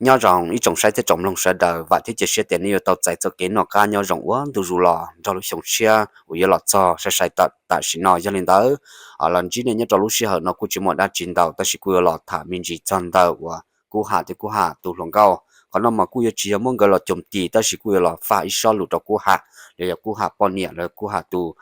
Nyob zoo ib tsoom saib thiab tsoom mloog sawv daws, vam thiab cia siab tias nej yuav tau txais txoj kev noj qab nyob zoo ua ntu zus los nrog lub xyoo tshiab uas yuav los txog sai sai tam tam sim no. Yog li ntawd, los ntsib nej nyob rau lub sij hawm no kuj tsis muaj dab tsi ntau, tab sis kuj yuav los tham me ntsis txog ntawm uas Kub Ham thiab Kub Ham tus hluas nkauj. Qhov no mas kuj yuav tsis yog muab nkawd los coo tis, tab sis kuj yuav los faj ib sob lus rau Kub Ham, los yog Kub Ham poj niam los Kub Ham tus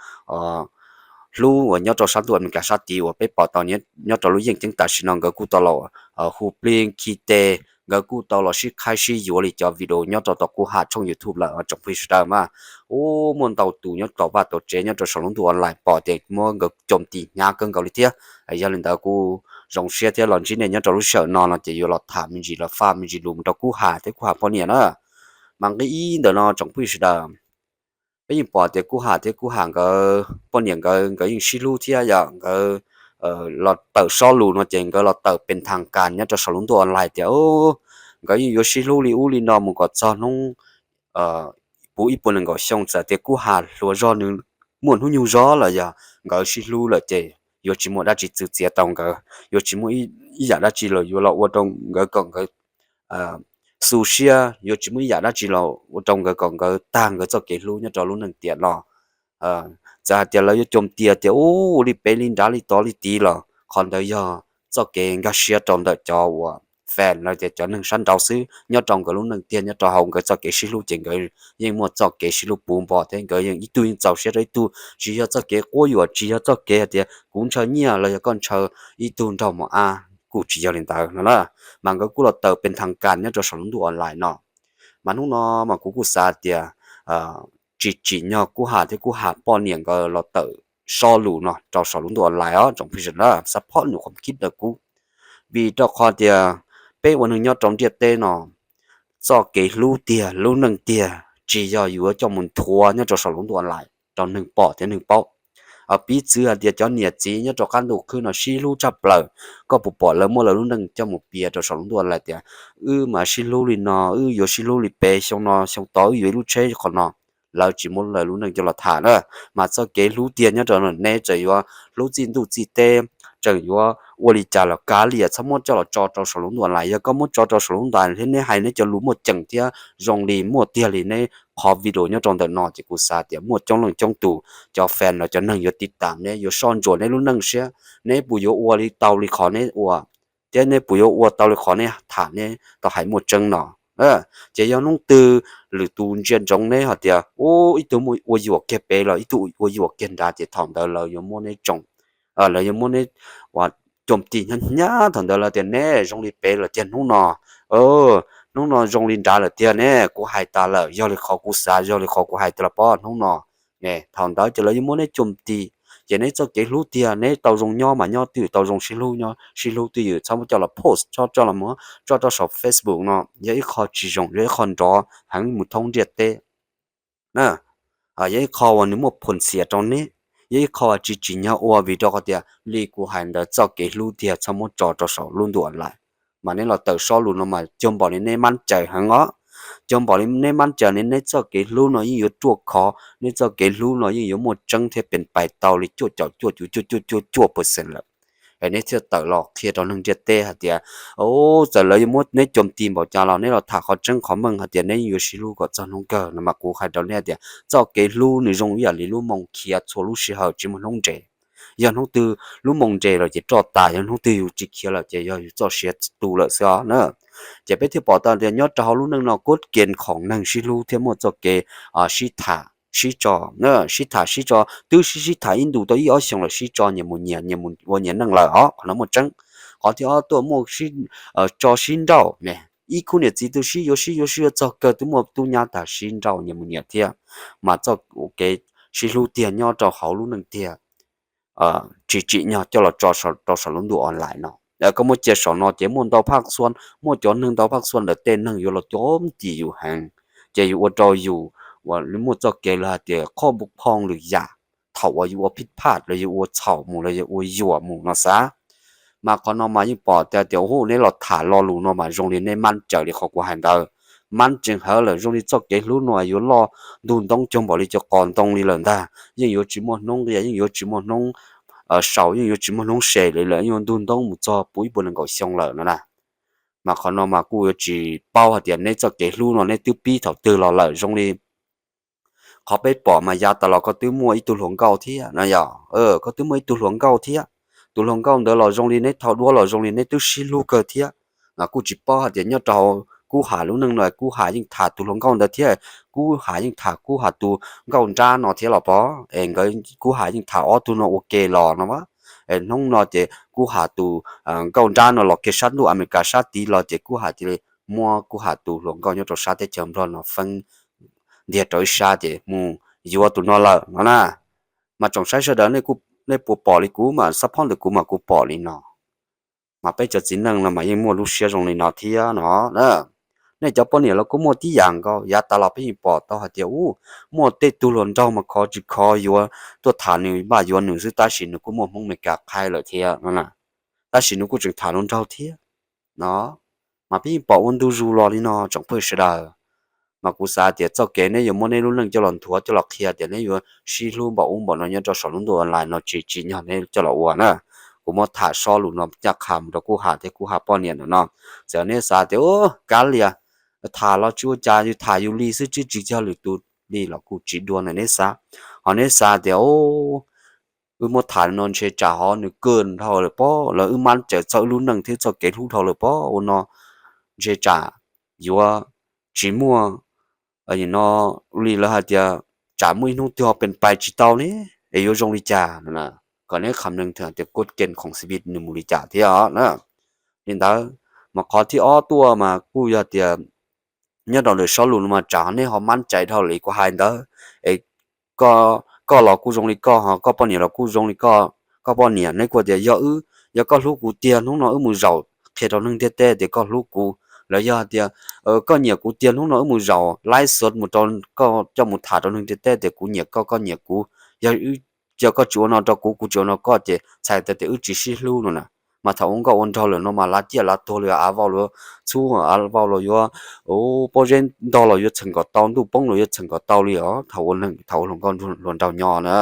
hlub uas nyob rau sab ntuj Amelikas sab tid uas peb pom tau nyob rau lub yeej ceeb tam sim no nkawd kuj tau los hu plig khi tes, nkawd kuj tau los sib qhaib sib yuav li cov video nyob rau tom Kub Ham tshooj YouTube lawm tsoom phooj ywg sawv daws mas. Ub, muaj ntau tus nyob tom vaj tom tsev nyob rau saum lub ntuj online pom tias muab nkawd coo tis hnyav kawg nkaus li thiab. Yog li ntawd kuj zoo siab thiab los ntsib nej nyob rau lub sij hawm no no ces yuav los tham me ntsis los faj me ntsis lus mus rau Kub Ham thiab Kub Ham poj niam na. Mas nqe ib ntawm no tsoom phooj ywg sawv daws, peb yeej pom tias Kub Ham thiab Kub Ham nkawd poj niam nkawd, nkawd yeej sib hlub thiab yog nkawd los tawm sob lus no ces nkawd los tawm pes thas kas nyob rau saum lub ntuj online tias nkawd yeej yuav sib hlub li ub li no mus kom txog hnub puv ib puas nees nkaum xyoo. Txawm tias Kub Ham hluas zog nws muaj hnub nyoog zog los yog nkawd sib hlub lawm ces yuav tsis muaj dab tsi txwv txiav tau nkawd, yuav tsis muaj ib yam dab tsi los yuav los ua rau nkawd kom nkawd xu siab, yuav tsis muaj ib yam dab tsi los ua rau nkawd kom nkawd tag nkawd txoj kev hlub nyob rau lub neej tiam no. Txawm hais tias lawv yuav coo tis tias ub li pem li nrad li tod li tid los qhov ntawd yog txoj kev nkag siab rau ntawm cov uas fans los tias cov neeg sab nraud xwb. Nyob rau nkawd lub neej tiag nyob rau hauv nkawd txoj kev sib hlub ces nkawd yeej muaj txoj kev sib hlub puv npo thiab nkawd yeej ib tug yeej txaus siab rau ib tug, tsis yog txoj kev quab yuam, tsis yog txoj kev hais tias kuv ntshaw nyiaj los yog koj ntshaw ib tug nraug mos ab, kuj tsis yog li ntawd no na. Mas nkawd kuj los tawm pes thas kas nyob rau saum lub ntuj online no. Mas hnub no mas kuv kuj xav tias tsis tsim nyog Kub Ham thiab Kub Ham poj niam nkawd los tawm sob lus no rau saum lub ntuj online os tsoom phooj ywg sawv daws, xav phob nws qhov kib daws kuv. Vim rau qhov tias peb ua neeg nyob rau ntiaj teb no, txoj kev hlub tiag lub neej tiag tsis yog yuav coj mus nthuav nyob rau saum lub ntuj online rau neeg pom thiab neeg paub. Piv txwv hais tias cov niam txiv nyob rau qab ntuj khwb no sib hlub tshaj plaws, koj puas pom lawv muab lawv lub neej coj mus piav rau saum lub ntuj online tias wb mas sib hlub li no, wb yuav sib hlub li pem, xyoo no xyoo tod wb yuav ib lub tsheb qhov no. Lawv tsis muab lawv lub neej coj los tham na. Mas txoj kev hlub tiag nyob rau neb tseem yuav hlub txij ntuj txij teb, tseem yuav ua li cas los kav liam, txhob muab coj los tso rau saum lub ntuj online. Yog koj muab tso rau saum lub ntuj online thiab neb hais neb cov lus muaj ceem thiab zoo li muaj tiag li neb qhov video nyob rau ntawm no ces kuv xav tias muaj coob leej coob tus cov fans los cov neeg yuav tiv tam neb, yuav soj ntsuam neb lub neej siab, neb puas yuav ua li tau li qhov neb ua, thiab neb puas yuav ua tau li qhov neb tham neb tau hais muaj tseeb no. Ces yog hnub twg lwm tus ntsia ntsoov neb hais tias ub ib tug ua yuam kiag pem los ib tug ua yuam kiag nrad ces thaum ntawd lawv yuav muab neb tsoo, lawv yuav muab neb ua coo tis hnyav hnyav, thaum ntawd lawv tias neb zoo li pem los tiag hnub no, hnub no zoo li nrad lawm tiag ne, kuv hais tas lawm, yog li qhov kuv xav, yog li qhov kuv hais tiag los pob hnub no. Thaum ntawd ces lawv yuav muab neb coo tis, ces neb txoj kev hlub tiag neb tau zoo nyob mas nyob twj ywm, tau zoo sib hlub nyob sib hlub twj ywm, txhob muab coj los post, txhob coj los muab tso rau saum Facebook no, yog ib qho tsis zoo, yog ib qho nrov heev mus thoob ntiaj teb. Yog ib qho uas nws muaj phom xiam rau neb, yog ib qho uas tsis tsim nyog ua, vim rau qhov tias li kuv hais ntawd txoj kev hlub tiag txhob muab tso rau saum lub ntuj online. Mas neb los tawm sob lus no mas cuag npaum li neb mab caws heev os. Cuag npaum li neb mab caws ne, neb txoj kev hlub no yeej yuav ruaj khov, neb txoj kev hlub no yeej yuav muaj tseeb thiab pes pais tau li cuaj caum cuaj cuv cuaj cuaj cuaj cuaj percent lawm. Es neb thiaj tawm los qhia rau neeg ntiaj teb hais tias, txawm lawv yuav muab neb coo tis npaum cas los neb los tham qhov tseeb qhov meej hais tias neb yeej yuav sib hlub kom txog hnub kawg no. Mas kuv hais rau neb tias txoj kev hlub nws zoo ib yam li lub moo khiav txhua lub sij hawm tsis muaj hnub nres. Yog hnub twg lub moo nres lawm ces roj tas, yog hnub twg yus tsis khiav lawm ces yog yus txoj sia tu lawm xwb os na. Ces peb thiaj pom tau tias nyob rau hauv lub neej no kuj kev khoom neeg sib hlub thiab muaj txoj kev sib tham sib tso, sib tham sib tso, twb sib sib tham ib ntus tau ib ob xyoos lawm sib tso nyias mus nyias, nyias mus ua nyias neej lawm os, qhov no muaj tseeb. Qhov thib ob tuaj muaj tso sib nrauj ne, ib khub niam txiv twb sib yuav sib yuav sib yuav txog kawg twb muaj tub nyab tas sib nrauj nyias mus nyias thiab. Mas txoj kev sib hlub tiag nyob rau hauv lub neej tiag tsis tsim nyog coj los tso rau saum lub ntuj online no. Koj muab cia saum no ces muaj ntau phaj xuan, muaj cov neeg ntau phaj xuan ntawm tej neeg yuav los cov cim yus heev, ces yus ua rau yus uas muaj txoj kev lawv hais tias qhov npu phoo lwm yam, thaum uas yus ua phij phaj los yus ua txhaum mus los yus ua yuam mus no xav. Mas qhov no mas yeej pom tias tias hu neb los tham lo lus no mas zoo li neb mab caws li qhov kuv hais ntawd. Mab tsees hawv lawm, zoo li txoj kev hlub no yuav loj ntug ntoob cuag npaum li cov qos ntoo li lawm ntag, yeej yuav tsis muaj hnub nqia, yeej yuav tsis muaj hnub saum, yeej yuav tsis muaj hnub se li lawm, yuav ntug ntoob mus txog puv ib puas nees nkaum xyoo lawm no na. Mas qhov no mas kuj yuav tsis paub hais tias neb txoj kev hlub no neb twb pib thaum twg los lawm. Zoo li qhov peb pom mas yav tas los koj twb muaj ib tug hluas nkauj thiab no yog, koj twb muaj ib tug hluas nkauj thiab. Tus hluas nkauj ntawd los zoo li neb thaum duab los zoo li neb twb sib hlub kawg thiab. Kuj tsis paub hais tias nyob rau hauv Kub Ham lub neej no Kub Ham yeej tham tus hluas nkauj ntawd thiab, Kub Ham yeej tham Kub Ham tus nkauj nrab no thiab los pov es nkawd Kub Ham yeej tham ob tug no ua ke los no. Hnub no ces Kub Ham tus nkauj nrab no los kiag sab ntuj Amelikas sab tid los ces Kub Ham cia li muab Kub Ham tus hluas nkauj nyob rau sab teb chaws Nplog no feeb ntiag rau ib sab ces mus yuav tus no lawm no na. Mas tsoom saib sawv daws, nej puas pom li kuv mas xab phob ntawm kuv mas kuv pom li no. Mas peb cov txiv neej no mas yeej muaj lub siab zoo li no thiab no. Nej cov poj niam los kuj muaj tib yam nkaus, yav tas los peb yeej pom tau hais tias u, muaj tej tug hluas nraug mas khov tsis khov yuav tuaj tham nws, npaj yuav nws xwb, tab sis nws kuj muaj Hmoob Amelikas qhaib lawm thiab no. Tab sis nws kuj tseem tham hluas nraug thiab no. Mas peb yeej pom ua ntu zus los li no tsoom phooj ywg sawv daws. Mas kuv xav tias txoj kev neb yuav muab neb lub neej coj los nthuav coj los qhia tias neb yuav sib hlub npaum ub npaum no nyob rau saum lub ntuj online no tsis tsim nyog neb coj los ua na. Kuv muab tham sob lus no ncaj qha mus rau Kub Ham thiab Kub Ham poj niam ntawm no. Txawm neb xav tias u, kav liam, tham los tsis ua cas, yus tham yus li xwb tsis tsis yog lwm tus li los kuj tsis dua ntawm neb xav. Ho neb xav tias u, wb muab tham no ntshe tsam ho nws kawg dhau lawm pob, los wb mab cawm txog wb lub neej thiab txoj kev hlub dhau lawm pob ua no, ntshe tsam yuav tsis muaj no li lawv hais tias tsam muaj ib hnub twg ho pes pais tsis tau ne, es yuav zoo li cas no. Kom neb kham nees tias kod kees khoom xi vis nws mus li cas thiab na. Li ntawd, mas qhov thib ob tuaj mas kuj yog tias nyob rau ntawm sob lus no mas tsam ho nej ho mab cai dhau li kuv hais ntawd, es koj los kuj zoo li koj, ho koj poj niam los kuj zoo li koj poj niam. Neb kuj tias yog wb, yog koj hlub kuv tiag hnub no wb mus zaum qhia rau neeg ntiaj teb tias koj hlub kuv, los yog tias koj nyiam kuv tiag hnub no wb mus zaum laib xov mus rau koj coj mus tham rau neeg ntiaj teb tias kuv nyiam koj, koj nyiam kuv. Yog, yog koj tsis ua no rau kuv, kuv tsis ua no koj ces txhais tau tias wb tsis sib hlub no na. Mas thaum ua nkauj ua nraug lawm no mas lav ciaj lav tuag los yuav av vau luag txhub, av vau los yuav pob zeb ntog los yuav txheem kom tau, ntuj poob los yuav txheem kom tau li os. Thaum ua neeg, thaum ua hluas nkauj hluas nraug nyob na,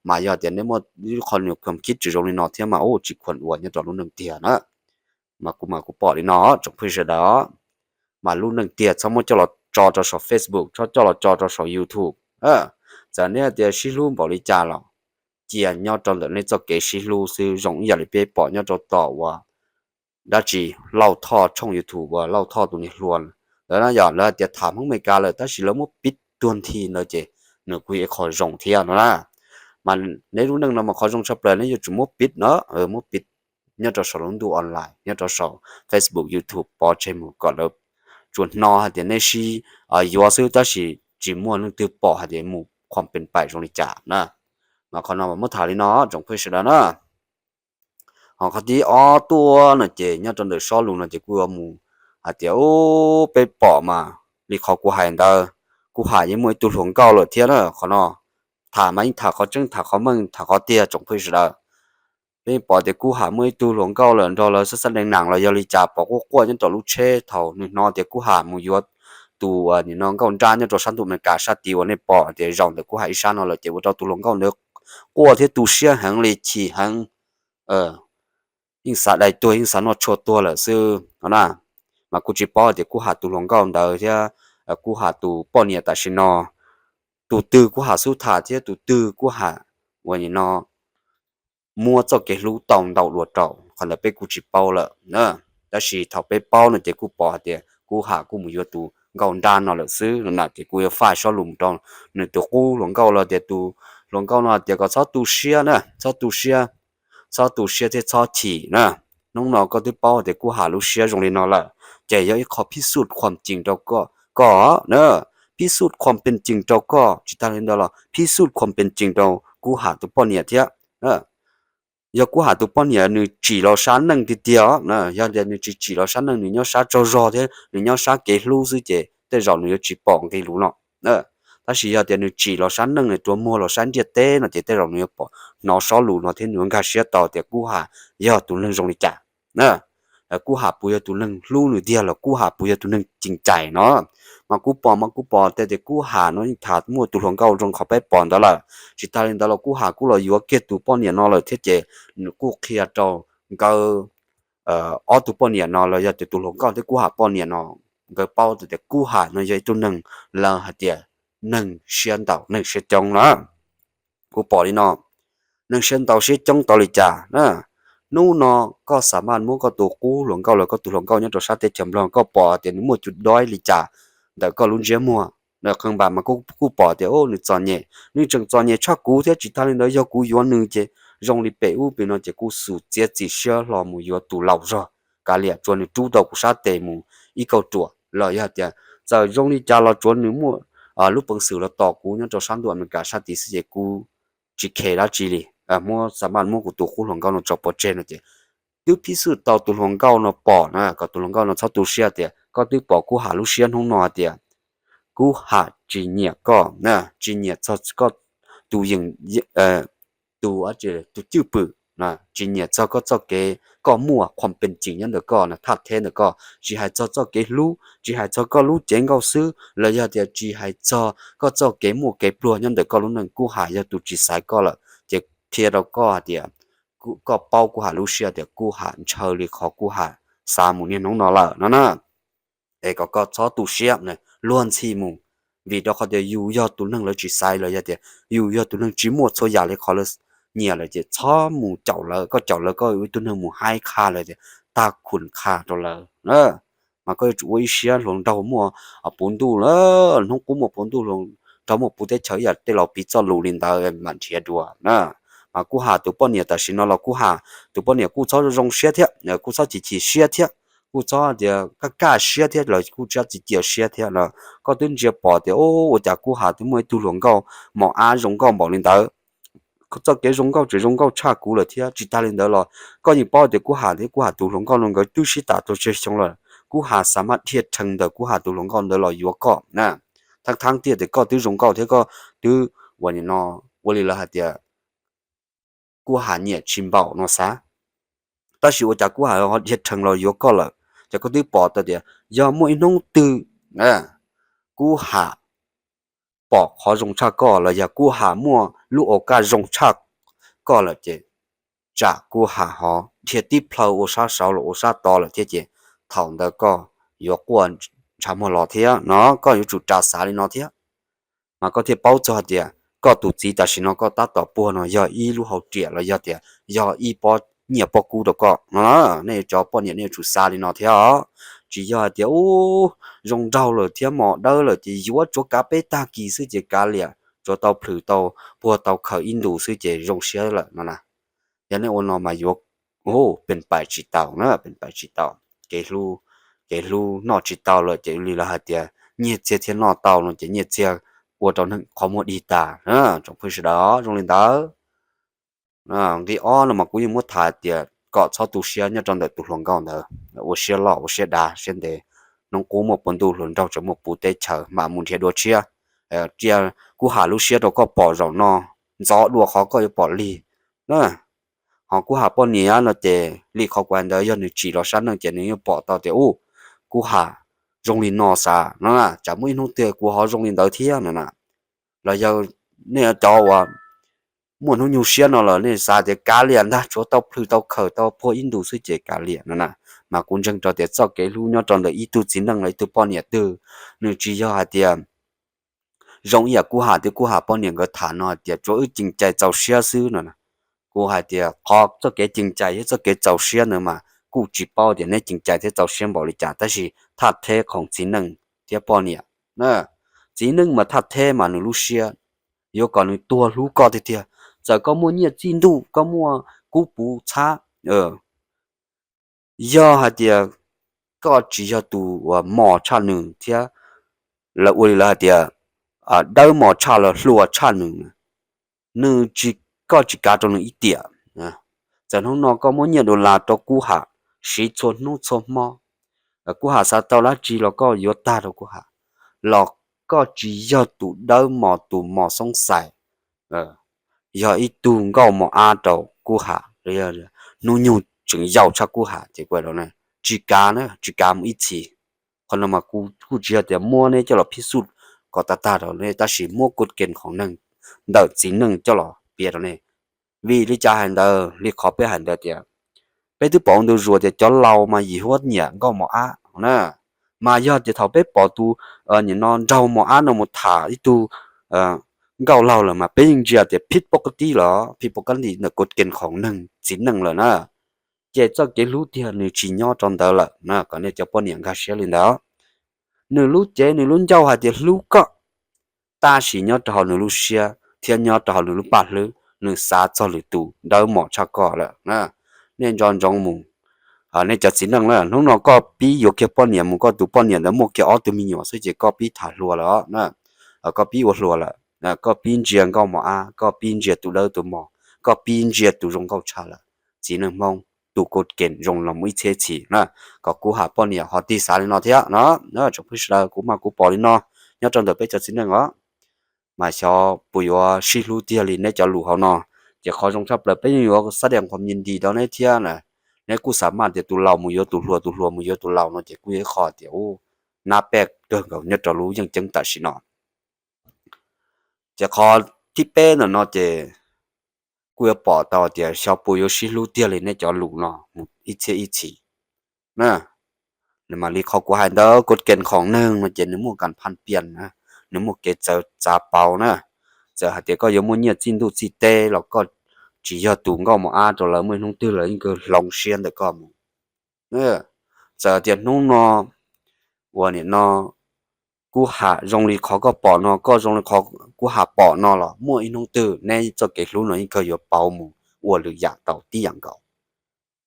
mas yog tias neb muaj ib qho nws kheev khib tsis zoo li no thiab mas ua tsis khuam ua nyob rau lub neej tiag na. Mas kuv mas kuv pom li no tsoom phooj ywg sawv daws, mas lub neej tiag txhob muab coj los tso rau saum Facebook, txhob coj los tso rau saum YouTube. Txawm neb tias sib hlub npaum li cas los cia nyob rau ntawm neb txoj kev sib hlub xwb, zoo ib yam li peb pom nyob rau tom uas dab tsi Lauj Thoj tshooj YouTube uas Lauj Thoj tus niag hluas ntawd na, yog lawv hais tias tham Hmoob Amelikas lawm tab sis lawv muab piv tuag nthi ntawd ces nws kuj yog ib qho zoo thiab no na. Mas neb lub neej no mas qhov zoo tshaj plaws neb yuav tsum muab piv no, muab piv nyob rau saum lub ntuj online, nyob rau saum Facebook, YouTube pov tseg mus kom lawv tsuas hnov hais tias neb sib yuav xwb tab sis tsis muaj leej twg pom hais tias mus qhuam pes pais zoo li cas na. Mas qhov no mas muab tham li no tsoom phooj ywg sawv daws na. Ho qhov thib ob tuaj no ces nyob rau ntawm sob lus no ces kuj yuav mus hais tias u, peb pom mas li qhov kuv hais ntawd, Kub Ham yeej muaj ib tug hluas nkauj lawm thiab na. Qhov no tham mas yeej tham qhov tseeb tham qhov meej tham qhov tiag tsoom phooj ywg sawv daws. Peb pom tias Kub Ham muaj ib tug hluas nkauj lawm nrog lawv xab xab deev nam los yog li cas pom quaj quaj nyob rau lub tsheb thaum nws hnov tias Kub Ham mus yuav tus nim no nkauj nrab nyob rau sab ntuj Amelikas sab tid uas nej pom tias zaum ntawm Kub Ham ib sab no lawm ces ua rau tus hluas nkauj ntawd quaj thiab tu siab heev li chim heev, yeej xav dai tuag yeej xav noj tshuaj tuag lawm xwb no na. Mas kuj tsis paub tias Kub Ham tus hluas nkauj ntawd thiab Kub Ham tus poj niam tam sim no, tus twg Kub Ham xub tham thiab tus twg Kub Ham uas nim no muab txoj kev hlub tau ntau dua rau, qhov ntawd peb kuj tsis paub lawm na. Tab sis thaum peb paub no ces kuj pom hais tias Kub Ham kuj mus yuav tus nkauj nrab no lawm xwb no na. Ces kuj yuav faj sob lus rau nws tus qub hluas nkauj los tias tus hluas nkauj no tias kom txhob tu siab na, txhob tu siab, txhob tu siab thiab txhob chim na. Hnub no koj twb paub tias Kub Ham lub siab zoo li no lawm, ces yog ib qho phib xuj khuam cees rau koj na, phib xuj khuam pees cees rau koj, tsis tag li ntawd los phib xuj khuam pees cees rau Kub Ham tus poj niam thiab. Yog Kub Ham tus poj niam nws tsim los sab neej tiag tiag, yog tias nws tsis tsim los sab neej, nws nyob sab tsaug zog thiab nws nyob sab kev hlub xwb ces tej zaum nws yuav tsis pom nqe lus no. Tab sis yog tias nws tsim los sab neej, nws rua muag los sab ntiaj teb no ces tej zaum nws yuav pom, hnov sob lus no thiab nws yuav nkag siab tau tias Kub Ham yog tus neeg zoo li cas. Kub Ham puas yog tus neeg hlub nws tiag los Kub Ham puas yog tus neeg ceem cais no. Mas kuv pom mas kuv pom tias Kub Ham no yeej tham muaj tus hluas nkauj zoo qhov peb pom ntawd lawm. Tsis tag li ntawd los Kub Ham kuj los yuav kiag tus poj niam no lawm thiab ces nws kuj qhia rau nkawd ob tug poj niam no los yog tias tus hluas nkauj thiab Kub Ham poj niam no, nkawd paub tias Kub Ham no yog ib tug neeg lawv hais tias neeg siab ntau neeg siab coob na. Kuv pom li no, neeg siab ntau siab coob tau li cas na? Hnub no koj xa maj muab koj tus qub hluas nkauj los koj tus hluas nkauj nyob rau sab teb chaws Nplog koj pom tias nws muaj cus doib li cas ntawm koj lub ntsiab muag, qee npam mas kuj pom tias nws txom nyem, nws tseem txom nyem tshaj kuv thiab tsis tas li ntawd yog kuv yuav nws ces zoo li pem ub pem no ces kuj xum txiav txim siab hlo mus yuav tus laus zog, kav liam tsuav nws rub tau kuv sab tes mus ib kauj ruam los yog tias txawm zoo li cas los tsuav nws muaj lub peev xwm los tos kuv nyob rau sab ntuj Amelikas sab tid xwb ces kuv tsis khe dab tsi li. Muab xa maj muab kuv tus qub hluas nkauj no tso pov tseg no ces twb phib xwm tau tus hluas nkauj no pom na, kom tus hluas nkauj no txhob tu siab tias koj twb pom Kub Ham lub siab hnub no tias Kub Ham tsis nyiam koj, tsis nyiam txog koj tus yeem, tus, tus cwj pwm, tsis nyiam txog koj txoj kev, koj muaj qhuam pees cim nyob ntawm koj na, thaj theb ntawm koj, tsis hais txog txoj kev hlub, tsis hais txog koj lub cev nkauj xwb los yog tias tsis hais txog koj txoj kev muaj kev pluag nyob ntawm koj lub neej. Kub Ham yog tus tsis xaiv koj lawm ces qhia rau koj hais tias koj paub Kub Ham lub siab tias Kub Ham ntshaw li qhov Kub Ham xav mus niaj hnub no lawm no na. Es kom koj txhob tu siab luag ntxhi mus, vim rau qhov tias yus yog tus neeg lawv tsis xaiv los yog tias yus yog tus neeg tsis muaj txhua yam li qhov lawv nyiam lawm ces txhob mus caum lawv, koj caum lawv koj ua ib tug neeg mus haib qha lawm tias tag khum qha rau lawv. Mas koj yuav tsum ua ib siab hluas nraug muaj puv ntuj lawm, hnub qub muaj puv ntuj, hluas nraug muaj puv teb chaws ib yam tej laus piv txoj lus li ntawd mam nrhiav dua na. Mas Kub Ham tus poj niam tam sim no los Kub Ham tus poj niam kuj txhob zoo siab thiab, kuj txhob chim chim siab thiab, kuj txhob tias kaj kaj siab thiab los kuj txhob txiav txim siab thiab no. Koj twb ntsia pom tias ua cas Kub Ham twb muaj ib tug hluas nkauj mos ab zoo nkauj npaum li ntawd, txoj kev zoo nkauj tseem zoo nkauj tshaj kuv lawm thiab. Tsis tas li ntawd los koj yeej paub tias Kub Ham thiab Kub Ham tus hluas nkauj no nkawd twb sib tham tau tsawg xyoo lawm, Kub Ham xav maj dhia rhees ntawm Kub Ham tus hluas nkauj ntawd los yuav koj na. Thaab thaab tias koj twb zoo nkauj thiab koj twb ua li no, ua li lawv hais tias Kub Ham nyiam tsis npaum no xav, tab sis ua cas Kub Ham ho dhia rhees los yuav koj lawm? Ces koj twb pom tau tias yog muaj ib hnub twg Kub Ham pom qhov zoo tshaj koj los yog Kub Ham muaj lub au kaj zoo tshaj koj lawm ces tsam Kub Ham ho dhia tib plhaw ua sab saud los ua sab tod lawm thiab ces thaum ntawd koj yuav quaj ntshav muag los thiab no. Koj yuav tsum ras xav li no thiab, mas koj thiaj paub txog hais tias koj tus txiv tam sim no koj tab tom puag no yog ib lub hauv riam los yog tias yog ib pob nyiaj pob kub rau koj no. Nej cov poj niam nej yuav tsum xav li no thiab os. Tsis yog hais tias ub, zoo nraug lawm thiab mos dawb lawm ces yuav tsuav kav peb tag kis xwb ces kav liam, tsuav tau plhws tau puag tau khaws ib ntus xwb ces zoo siab lawm no na. Yog nej ua no mas yuav pes pais tsis tau na, pes pais tsis tau. Kev hlub, kev hlub noj tsis tau lawm ces li lawv hais tias nyiaj txiag thiaj noj tau no ces nyiaj txiag ua rau neeg qhov muag dig tas. Tsoom phooj ywg sawv daws zoo li ntawd. Nqe ob no mas kuv yeej muab tham tias kom txhob tu siab nyob rau ntawm tus hluas nkauj ntawd, ua siab loj ua siab dav siab ntev. Hnub qub muaj puv ntuj hluas nraug tseem muaj puv teb chaws mam mus nrhiav dua tshiab. Cia Kub Ham lub siab rau koj pom zaum no, ntxov dua qhov koj yuav pom lig. Ho Kub Ham poj niam no ces li qhov kuv hais ntawd yog nws tsim los sab neej ces nws yeej pom tau tias ub, Kub Ham zoo li no xav no, tsam muaj ib hnub twg kuv ho zoo li ntawd thiab no na. Los yog nej cov uas muaj hnub nyoog siab no lawm nej xav tias kav liam ntag, tsuav tau plhws tau khaws tau puag ib ntus xwb ces kav liam no na. Mas kuv ntseeg rau tias txoj kev hlub nyob rau ntawm ib tug txiv neej los ib tug poj niam twg, nws tsis yog hais tias zoo ib yam Kub Ham thiab Kub Ham poj niam nkawd tham no hais tias tsuav wb ceev cai txaus siab xwb no. Kuv hais tias qhov txoj kev ceev cai thiab txoj kev txaus siab ntawd mas kuj tsis paub tias neb ceev cai thiab txaus siab npaum li cas, tab sis thaj theb khoom txiv neej thiab poj niam. Txiv neej mas thaj theb mas nws lub siab yuav kom nws tuag hlub koj tiag tiag. Txawm koj muaj nyiaj txij ntuj, koj muaj kub puv txhab, yog hais tias koj tsis yog tus uas mos tshaj nws thiab, lawv ua li lawv hais tias dawb mos tshaj los hluas tshaj nws, nws, koj tsis kav rau nws ib tiam. Txawm hnub no koj muab nyiaj dollar rau Kub Ham siv txhua hnub txhua hmo, Kub Ham xav tau dab tsi los koj yuav tag rau Kub Ham, los koj tsis yog tus dawb mos tus mos xoob xais, yog ib tug nkauj mos ab rau Kub Ham, hnub nyoog tseem yau tshaj Kub Ham ces kuv tsis kav na, tsis kav mus ib txhis. Qhov no mas kuv kuj tsis yog tias muab neb coj los phib xuj kom tag tag rau nej, tab sis muab kuj ke khoom neeg ntawm txiv neej coj los piav rau nej. Vim li cas hais ntawd? Li qhov peb hais ntawd tias Peb twb pom ua ntu zus tias cov laus mas yim huab nyiam nkauj mos ab na. Mas yog tias thaum peb pom tus, nim no nraug mos ab no mus tham ib tug nkauj laug lawm mas peb yeej ntsia tias phij poj kab tib los phij poj kab lim ntawm kuv kees khoom neeg txiv neej lawm na. Ces txoj kev hlub tiag nws tsis nyob rau ntawd lawm na, kom nej cov poj niam nkag siab li ntawd. Nws lub cev nws lub ncauj hais tias hlub koj, tab sis nyob rau hauv nws lub siab thiab nyob rau hauv nws lub paj hlwb nws xav txog lwm tus dawb mos tshaj koj lawm. Nej nco ntsoov mus, nej cov txiv neej na, hnub no koj pib yuav kiag poj niam mus, koj tus poj niam ntawd muaj kiag ob tug me nyuam xwb ces koj pib tham hluas lawm os na. Koj pib ua hluas lawm, koj pib ntsia nkauj mos ab, koj pib ntsia tus dawb tus mos, koj pib ntsia tus zoo nkauj tshaj lawm. Txiv neej Hmoob, tus kuv kees zoo los mus ib txhiab txhis na, kom kuv ham poj niam ho tig xav li no thiab no. Tsoom phooj ywg sawv daws, kuv mas kuv pom li no nyob rau ntawm peb cov txiv neej os, mas xyov puas yuav sib hlub tiag li neb cov lus hauv no. Ces qhov zoo tshaj plaws peb yeej yuav xab dees qhov me nti rau neb thiab na. Neb kuj xav maj tias tus laus mus yuav tus hluas, tus hluas mus yuav tus laus no ces kuj yog ib qho tias ub, nab pej kawg nkaus nyob rau lub yeej ceeb tam sim no. Ces qhov thib peb ntawm no ces kuj yuav pom tau tias xyov puas yuav sib hlub tiag li neb cov lus no mus ib txhiab ib txhis. Nws mam li qhov kuv hais ntawd, kuv kees khoom neeg no ces nws muaj kas phaj pias na, nws muaj kev txawv txav pauv na. Txawm hais tias koj yuav muaj nyiaj txij ntuj txij teb los koj tsis yog tus nkauj mos ab rau lawv, muaj ib hnub twg lawv yeej kawg hloov siab ntawm koj mus. Txawm tias hnub no uas nim no kuv ham zoo li qhov koj pom no, koj zoo li qhov kuv ham pom no los muaj ib hnub twg neb txoj kev hlub no yeej kawg yuav pauv mus ua lwm yam tau tib yam nkaus.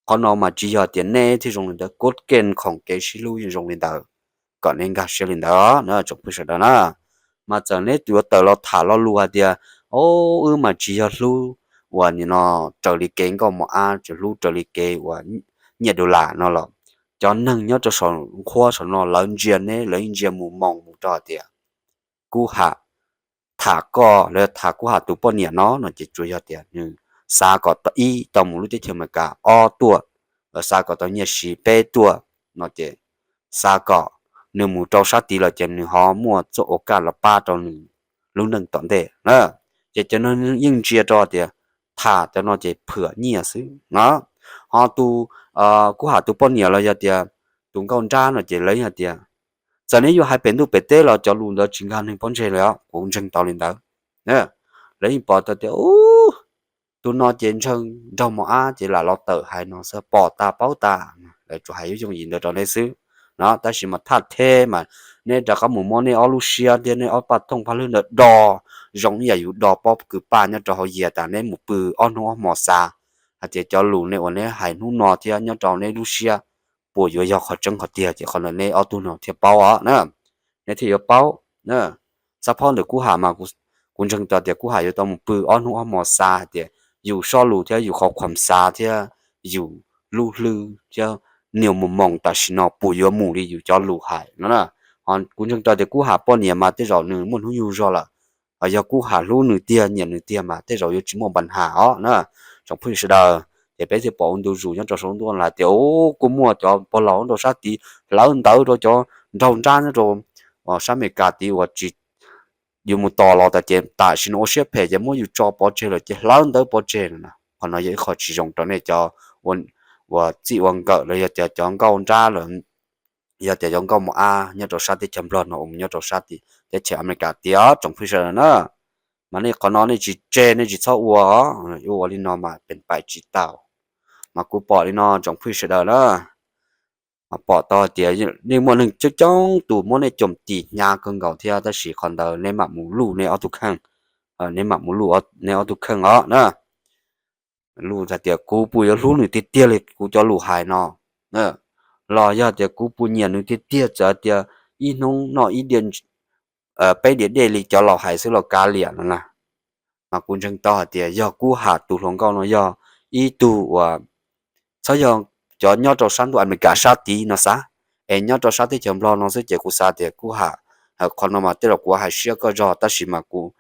Qhov no mas tsis yog tias neb thiaj zoo li ntawd, kuv kees khoom kev sib hlub yeej zoo li ntawd, kom neb nkag siab li ntawd na tsoom phooj ywg sawv daws na. Mas txawm neb yuav tawm los tham lo lus hais tias, o, wb mas tsis yog hlub uas nim no raws li kev nkauj mos ab, tsis hlub raws li kev uas nyiaj dollar no los, cov neeg nyob rau saum nqhuab saum no lawv ntsia neb, lawv yeej ntsia mus moo mus rau hais tias kuv ham tham koj, lawv tham kuv ham tus poj niam no no ces tsuas yog tias nws xav kom ib tau mus lub teb chaws Amelikas, ob tuaj xav kom tau nyiaj siv, peb tuaj no ces xav kom nws mus rau sab tid lawm ces nws ho muaj txoj ua kaj los pab rau nws lub neej tom ntej na. Ces cov no yeej ntsia rau tias tham cov no ces phwam nyiaj xwb na. Ho tus kuv ham tus poj niam los yog tias tus nkauj nrab no ces lawv yeej hais tias, txawm neb yuav hais pem ntuj pem teb los cov lus ntawd tsis nkag neeg pob ntseg li os, kuv ntseeg tau li ntawd. Lawv yeej pom tau tias, ub, tus no ces ntseeg nraug mos ab ces lam los tawm hais no xwb, pom tas paub tas, lawv tsuas hais yooj yooj yim ntawd rau neb xwb no. Tab sis mas thaj theb mas neb rov qab mus muab neb ob lub siab thiab neb ob paj thooj paj hlwb ntawd do zoo ib yam yus do pob kws paj nyob rau hauv yias tas neb mus pw ob hnub ob hmo xav hais tias cov lus nej uas neb hais hnub no thiab nyob rau neb lub siab puas yuav yog qhov tseeb qhov tiag ces qhov ntawd neb ob tug no thiaj paub os na. Neb thiaj yuav paub. Xab phob ntawm kuv ham mas kuv ntseeg tau tias kuv ham yuav tau mus pw ob hnub ob hmo xav hais tias yus sob lus thiab yus qhov khuam xav thiab yus lub hlwb thiab niag mus moos tam sim no puas yuav mus li yus cov lus hais no na. Ho kuv ntseeg tau tias kuv ham poj niam mas tej zaum nws muaj hnub nyoog zog lawm. Ho yog kuv ham hlub nws tiag nyiam nws tiag mas tej zaum yuav tsis muaj npa nham os na. Tsoom phooj ywg sawv daws, ces peb thiaj pom ua ntu zus nyob rau saum ntuj lawm tias, ub, kuj muaj cov pog laus nyob rau sab tid hlawv ntawv rau cov nraug nrab nyob rau sab Amelikas tid uas tsis yuav mus tos los tas ces tam sim no ua siab phem ces muab yus tso pov tseg lawm ces hlawv ntawv pov tseg no na. Qhov no yog ib qho tsis zoo rau nej cov uas txij ua nkawm los yog tias cov nkauj nrab los yog tias cov nkauj mos ab nyob rau sab teb chaws Nplog no uas mus nyob rau sab teb chaws Amelikas tiag tsoom phooj ywg sawv daws na. Mas nej qhov no nej tsis tseg nej tsis txhob ua os, ua li no mas peem pais tsis tau. Mas kuv pom li no tsoom phooj ywg sawv daws na, mas pom tau hais tias yeej muaj neeg coob coob tus muab nej coj mus tis hnyav kawg nkaus thiab tab sis qhov ntawd neb mam mus luj neb ob tug kheej, neb mam mus luj neb ob tug kheej os na. Luj hais tias kuv puas yuav hlub nws tiag tiag li kuv cov lus hais no, los yog tias kuv puas nyiam nws tiag tiag, txawm tias ib hnub noj ib diav peb diav dej li cov laus hais xwb los kav liam no na. Mas kuv ntseeg tau hais tias yog kuv ham tus hluas nkauj no yog ib tug uas txhob yog cov nyob rau sab ntuj Amelikas sab tid no xav, es nyob rau sab teb chaws Nplog no xwb ces kuv xav tias kuv ham, qhov no mas tej zaum kuv hais siab koj zog tab sis mas kuv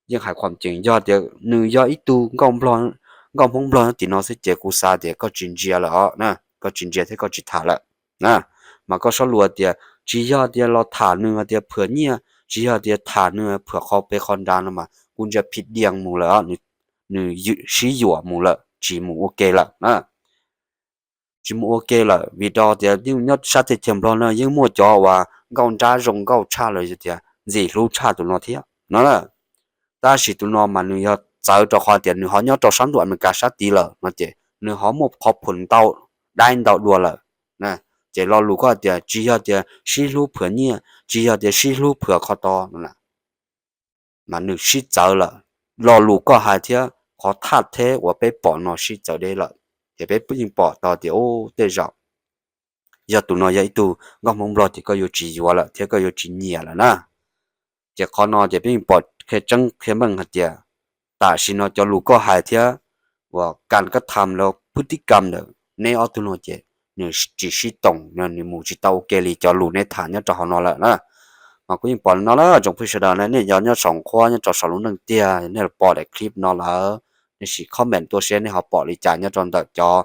yeej hais qhuam ceem, yog tias nws yog ib tug nkauj Hmoob Nplog nyob tim no xwb ces kuv xav tias koj tsis ntsia lawm os na, koj tsis ntsia thiab koj tsis tham lawm. Mas koj sob lus tias tsis yog tias los tham nws hais tias phwam nyiaj, tsis yog tias tham nws phwam qhov pem qhov nrad no mas kuv ntsia phim dias mus lawm, nws sib yuam mus lawm tsis mus ua ke lawm na. tsis mus ua ke lawm, vim rau tias yeej nyob sab teb chaws Nplog no yeej muaj cov uas nkauj nrab zoo nkauj tshaj los yog tias ntxim hlub tshaj tus no thiab no. Tab sis tus no mas nws yog txawv rau qhov tias nws ho nyob rau sab ntuj Amelikas sab tid lawm no ces nws ho muaj qhov phom ntau, dai ntau dua lawm. Ces lo lus koj tias tsis yog tias sib hlub phwam nyiaj, tsis yog tias sib hlub phwam qhov to no, mas nws sib txawv lawm. Lo lus koj hais thiab qhov thaj theb uas peb pom no sib txawv deb lawm, ces peb yeej pom tau tias ub, tej zaum yog tus no yog ib tug nkauj Hmoob Nplog ces koj yuav tsis yuav lawm thiab koj yuav tsis nyiam lawm na. Ces qhov no ces peb yeej pom qhia tseeb qhia meej hais tias tam sim no cov lus koj hais thiab uas kas kab tham los phwj tib kam ntawm neb ob tug no ces nws tsis sib toom, nws mus tsis tau ua ke li cov lus neb tham nyob rau hauv no lawm na. Mas kuv yeej pom li no na tsoom phooj ywg sawv daws, nej yog nyob saum qhuab nyob rau saum lub neej tiag nej los pom daim clip no lawm, nej sim comment tuaj seb nej ho pom li cas nyob rau ntawm cov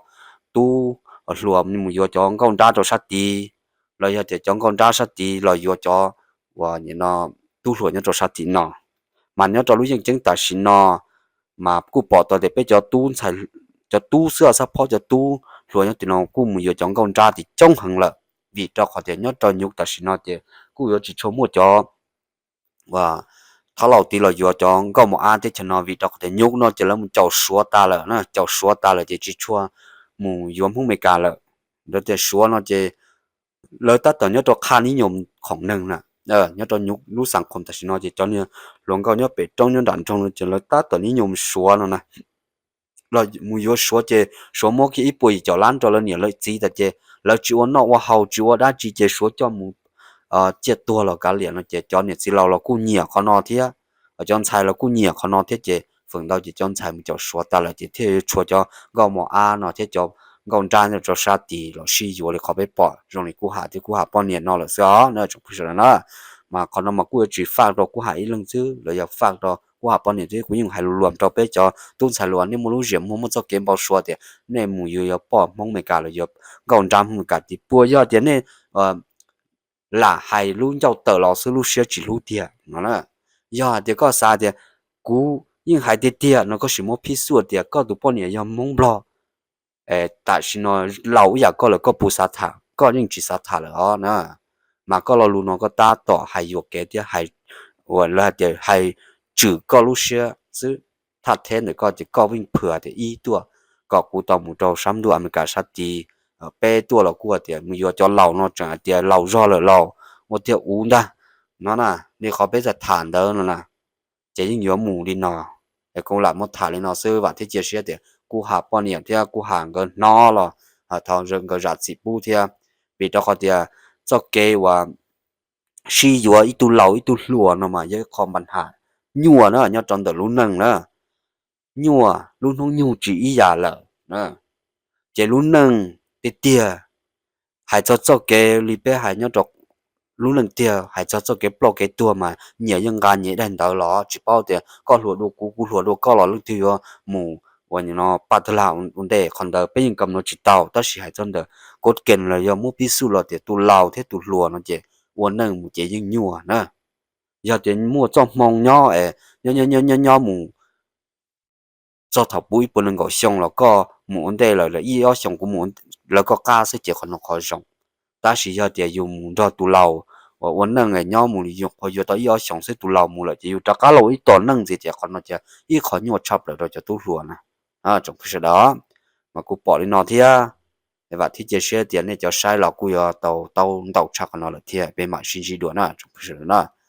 tub hluas mus yuav cov nkauj nrab rau sab tid, los yog tias cov nkauj nrab sab tid los yuav cov uas tub hluas nyob rau sab tid no. Mas nyob rau lub yeej ceeb tam sim no mas kuj pom tau tias peb cov tub ntxhais, cov tub xwb, xab phob cov tub hluas nyob tim no kuj mus yuav cov nkauj nrab tid coob heev lawm, vim rau qhov tias nyob rau nyuv tam sim no ces kuj yuav tsis tshua muaj cov uas thab laus tid los yuav cov nkauj mos ab teb chaws no, vim rau qhov tias nyuv no ces lawv mus caum Suav tas lawm na, caum Suav tas lawm ces tsis tshua mus yuav Hmoob Meskas lawm. Ntawd tias Suav no ces lawv tab tom nyob rau qhaj nib nyoo khoom neeg na, nyob rau nyuv lub xas khoom tam sim no ces cov niag hluas nkauj nyob pem roob nyob nram nroog no ces lawv tab tom nib nyoo mus Suav no na. Los mus yuav Suav ces Suav muab kiag ib puas yim caum lab rau lawv niam lawv txiv tas ces lawv tsis ua noj ua haus tsis ua dab tsi ces Suav coj mus ciaj tuag los kav liam no ces cov niam txiv laus los kuj nyiam qhov no thiab, cov ntxhais los kuj nyiam qhov no thiab ces feem ntau ces cov ntxhais mus caum Suav tas lawm ces thiaj yuav tshuav cov nkauj mos ab no thiab cov nkauj nrab nyob rau sab tid los sib yuav li qhov peb pom zoo li Kub Ham thiab Kub Ham poj niam no lawm xwb os na tsoom phooj ywg sawv daws na. Mas qhov no mas kuj yuav tsis faj rau Kub Ham ib leeg xwb, los yog faj rau Kub Ham poj niam xwb, kuv yeej hais lus luam rau peb cov tub ntxhais hluas, nej muaj lub ziam muag muaj txoj kev npau suav tias nej mus yuav yog poj Hmoob Meskas los yog nkauj nrab Hmoob Meskas tid puas yog tias nej lam hais lub ncauj tawm los xwb lub siab tsis hlub tiag no na. Yog hais tias koj xav tias kuv yeej hais tiag tiag no koj sim muab phib xuj tias koj tus poj niam yog Hmoob Nplog, tam sim no laus ib yam koj lawm koj puas xav tham, koj yeej tsis xav tham lawm os na. Mas koj lo lus no koj tab tom hais yuam kev thiab hais, uas lawv hais tias hais tswm koj lub siab xwb. Thaj theb ntawm koj ces koj yeej phwm tias ib tuaj kom kuv tau mus rau sab ntuj Amelikas sab tid, peb tuaj los kuj tias mus yuav cov laus no tseem hais tias laus zog lawm laus ua tiag uv ntag no na. Li qhov peb txawm tham ntawd no na, ces yeej yuav mus li no. Es kuv lam muab tham li no xwb, vam thiab cia siab tias Kub Ham poj niam thiab Kub Ham nkawd hnov los thov nkawd zam txim pub thiab, vim rau qhov tias txoj kev uas sib yuav ib tug laus ib tug hluas no mas yog ib qho npa ham nyuaj na nyob rau ntawm lub neej na. Nyuaj lub hnub nyoog tsis ib yam lawm. Ces lub neej tiag tiag, hais txog txoj kev li peb hais nyob rau lub neej tiag, hais txog txoj kev ploj kev tuag mas nyias yeej nqa nyias daim ntawv los tsis paub tias koj hluas dua kuv, kuv hluas dua koj los leej twg yuav mus ua no paj tag lag ua ntej. Qhov ntawd peb yeej kam no tsis tau, tab sis hais txog ntawm kod kem los yog muab phib xuj los tias tus laus thiab tus hluas no ces ua neej mus ces yeej nyuaj na. Yog tias muaj txoj hmoo nyob es nyob nyob nyob mus txog thaum puv ib puas nees nkaum xyoo los koj mus ua ntej lawm, lawv ib ob xyoos kuv mus lawv koj qab xwb ces qhov no qhov zoo. Tab sis yog tias yus mus nrog tus laus uas ua neej nyob mus qhov yuav tau ib ob xyoos xwb tus laus mus lawm ces yus rov qab los ib tom neej ntxiv ces qhov no ces ib qho nyuaj tshaj plaws rau cov tub hluas na. Tsoom phooj ywg sawv daws, mas kuv pom li no thiab, vam thiab cia siab tias nej cov saib los kuj yuav tau taub ntau tshaj qhov no lawm thiab, peb mam sib ntsib dua na tsoom phooj ywg sawv daws na.